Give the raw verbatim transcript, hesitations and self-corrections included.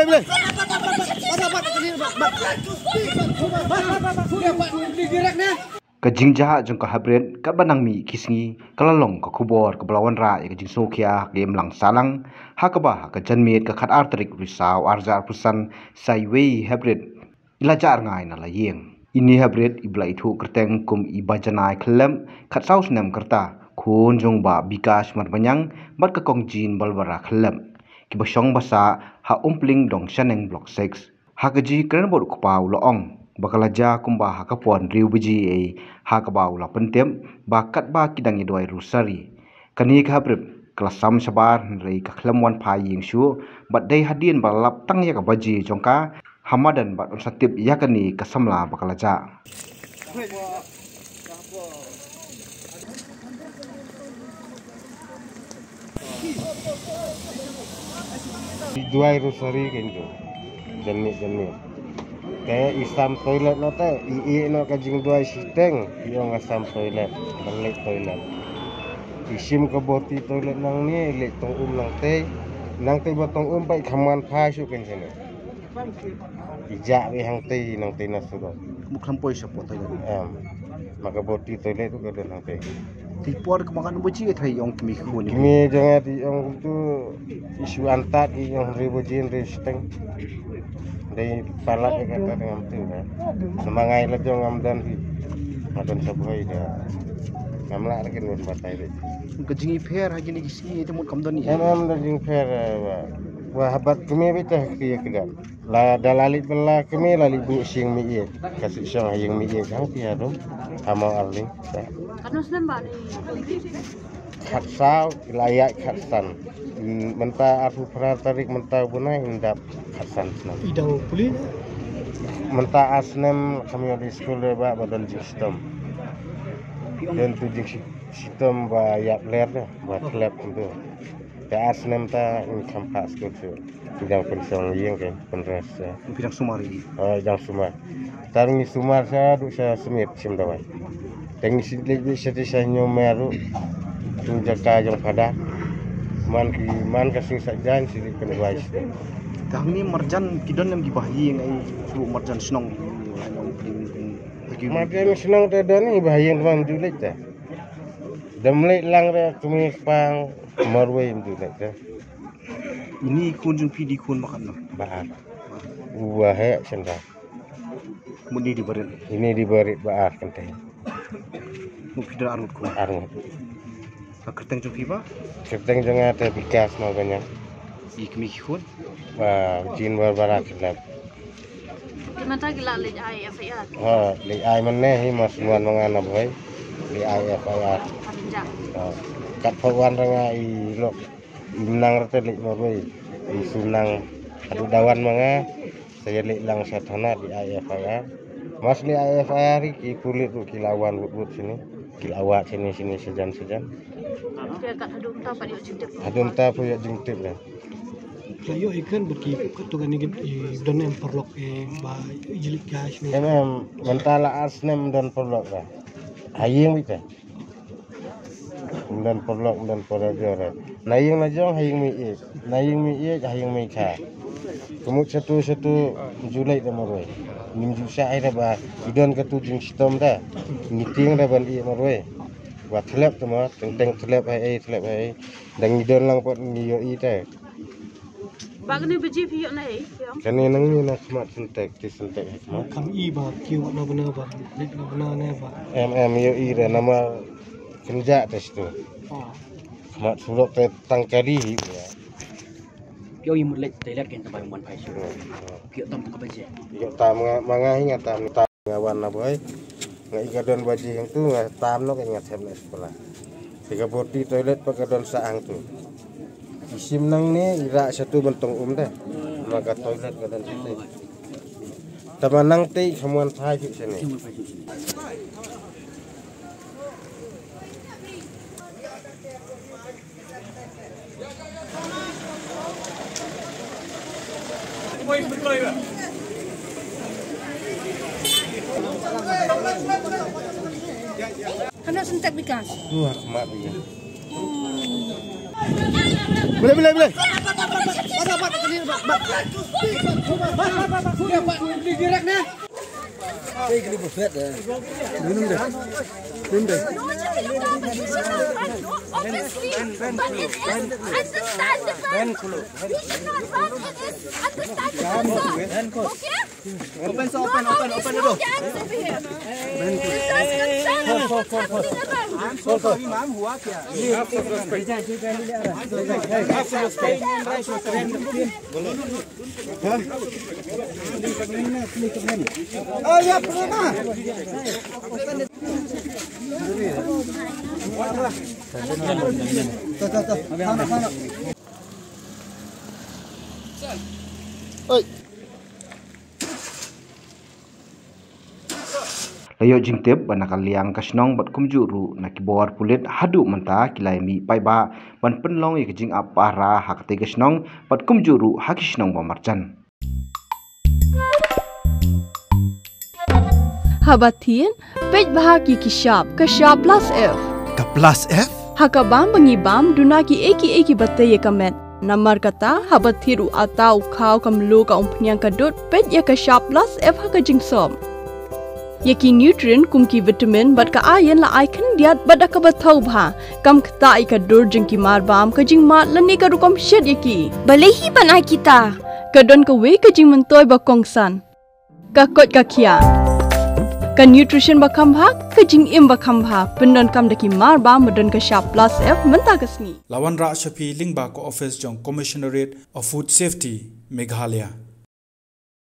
Ka jingjia jong ka haprit katba nang mih ki sngi ka la long ka khubor kaba la wanrah ïa ka jingsngewkhia ha ka imlang sahlang, ha kaba ha ka janmiet ka khatar tarik Risaw arhajar arphew san sa iwei i haprit i la jah rngai na la ïing. Ine i haprit iba la ithuh kyrteng kum i Bajanai Khyllep, khatsaw snem ka rta, khun jong u Bah Bikash Marbaniang bad ka Kong Jean Barbara Khyllep, kiba shong ba sah ha Umpling Dongshaneng Block six. Ha ka jingkren bad u kpa u la ong ba ka la jia kumba ha ka por hynriew baje ei, ha kaba u la pyntip ba katba ki dang ïa duwai rosari. Kane ka haprit ka la sam shabar hynrei ka khlem wan phai ïing shuh, bad dei hadien ba la lap tang ïa ka baje jong ka ha madan bad un sa tip ïa kane ka samla ba ka la jah. Duwai rosari kein tu. Janmiet janmiet. Te i sam toilet noh te, i ïeh noh ka jingduwai shiteng, i ong nga sam toilet, ban leit toilet. I shim ka boti toilet nangne, i leit tong um nangtei. Nangtei ba tong um pat i kham wan phai shuh kein shane. I jah beit hangtei, nangtei na surok. Mut kham poi sha poi toilet. Em. Ma ka boti toilet ruh ka don hangtei. Te por ka ba ngan baje ka trai ong kmie khun. Kmie jong nga te ong kumtu i shu antad i ong hynriew baje hynriew shiteng. Dei palat ïa kata dei ngam tip da. Namar nga i la jong ngam don hi. Nga don sha Bhoi da. Ngam lah da kin wan batai dei. Ka jingïapher ha kine ki sngi te mut kam don hi. Em em da jingpher, eh, ba. Ba ha bad kmie beit te ha kti ïa kdar. La da la leit bylla kmie la leit buh sha ïing mih ïeit. Ka shu shong ha ïing mih ïeit hangtei haduh ha Mawar Lieng. Katno snem ba? Khatsaw, la ïaid khatsan. Mm, mynta arphew phra tarik mynta u bnai, ynda khatsan snem. I dang pule? Mynta ar snem kham ïoh leit skul re ba, ba don jingshitom. Don tu jingshitom ba ïap ler de, ba tlep tu. Te ar snem ta ngi kham phah skul shuh. Ngi dang pynshong ïing kein, pynres, eh. Phi dang sumar ïa i? Oh, dang sumar. Tang ngi sumar sha duh sha Smit shim dawai. Te ngi shu leit beit shatei sha Hynñiewmer ruh. Jong jaka jong Phadar. Man ki, man ka shu sa jan shu leit pynduwai shatei. Te hangne marjan ki don lem ki bahaïing, ai, ruh marjan shnong. Marjan shnong te don, i bahaïing te ym ju leit te. Dang leit lang re kmie kpa marwei ym ju leit te. Ine i khun jong phi dei khun ba katno? Ba ar. U ba heh shen da. Mut ine dei barit? Ine dei barit ba ar kynthei. Mut phi don arngut khun? Arngut. Ka kyrteng jong phi ba? Kyrteng jong nga te Bikas Marbaniang. I kmie ki khun? Ba Jean Barbara Khyllep. Te mynta ki la leit ai F I R? Ha, leit ai mynne hi, mar shu wan ma nga na Bhoi. Leit ai F I R. Ha Rynjah? Ha. Katba wan ra nga i lok. I nang rta leit marwei. I shu nang haduh da wan ma nga. Sa ïa leit lang sha thana leit ai F I R. Mar shu leit ai F I R hi ki pulit ruh ki la wan wut wut shane. Ki la wad shane shane shajan shajan. Te kat haduh mynta pat ïoh jingtip? Haduh mynta pat ïoh jingtip re. Ka ïoh ïa kan ba ki katto katne ki don em paralok, eh, ba i jylliew ka shane. Em em, mynta la ar snem don paralok re. Ha ïing beit te. Ym don paralok, ym don para jor. Na ïing la jong ha ïing mih ïeit, na ïing mih ïeit ha ïing mih kha. Ka mut shatu shatu ym ju leit da marwei. Ngim ju shah ïa da ba i don katu jingshitom da. Ngi tieng da ban ïeit marwei. Ba thlep te ma, teng teng thlep ha ei, thlep ha ei. Da ngi don lang pat ngi ïohi te. Ba kane baje phi ïoh na ei, phi ong? Kane nangne na khmat Sintex, te Sintex ha khmat. Kam i ba kiew na bna ba, leit na bna ne ba. Em em ïohi re namar kynjah te shatu. Oh. Khmat surok te tang kali hi ïa. Phi ïoh i mut leit te leit kin ta ba wan phai shu. Hmm, hmm. Phi ïoh tam tang ka baje. Ïoh tam nga, ma nga hi nga tam tam. Nga wan na Bhoi. Nga i ka don baje hangtu nga tam noh ka nga thep na skula. Te ka boti toilet pat ka don sah hangtu. I shim nangne i rah shatu ban tong um te. Ma ka toilet ka don shatu. Tama nangtei kham wan phai shuh shane. Hano Sintex Bikas? Tu ha khmat ïa. Boleh, boleh, boleh. Open, so open, open, open the door. I'm so sorry, ma'am. हुआ क्या? La ïoh jingtip ba na ka liang ka shnong bad kumjuh ruh na ki bor pulit haduh mynta ki la ïa mih paidbah ban pynlong ïa ka jingap pahara ha katei ka shnong bad kumjuh ruh ha ki shnong ba marjan. Haba thied, peit bha ïa ki shap, ka shap plus F. Ka plus F? Ha ka bam ba ngi bam, duna kiei kiei kiba tei ïa ka met. Namar kata, haba thied u atta, u khaw, ka mluh, ka umphniang, ka dud, peit ïa ka shap plus F ha ka jingsop. Ïa ki nutrient kum ki vitamin bad ka iron la ai khyndiat bad da kaba thaw bha. Kam ktah ïa ka dur jong ki mar bam, ka jingmad lane ka rukom shet ïa ki. Balei hi ban ai kita? Ka don kawei ka jingmyntoi ba kongsan. Ka koit ka khiah. Ka nutrition ba kham bha, ka jingim ba kham bha. Pyndonkam da ki mar bam ba don ka shap plus F mynta ka sngi. La wanrah sha phi lyngba ka office jong Commissionerate of Food Safety, Meghalaya.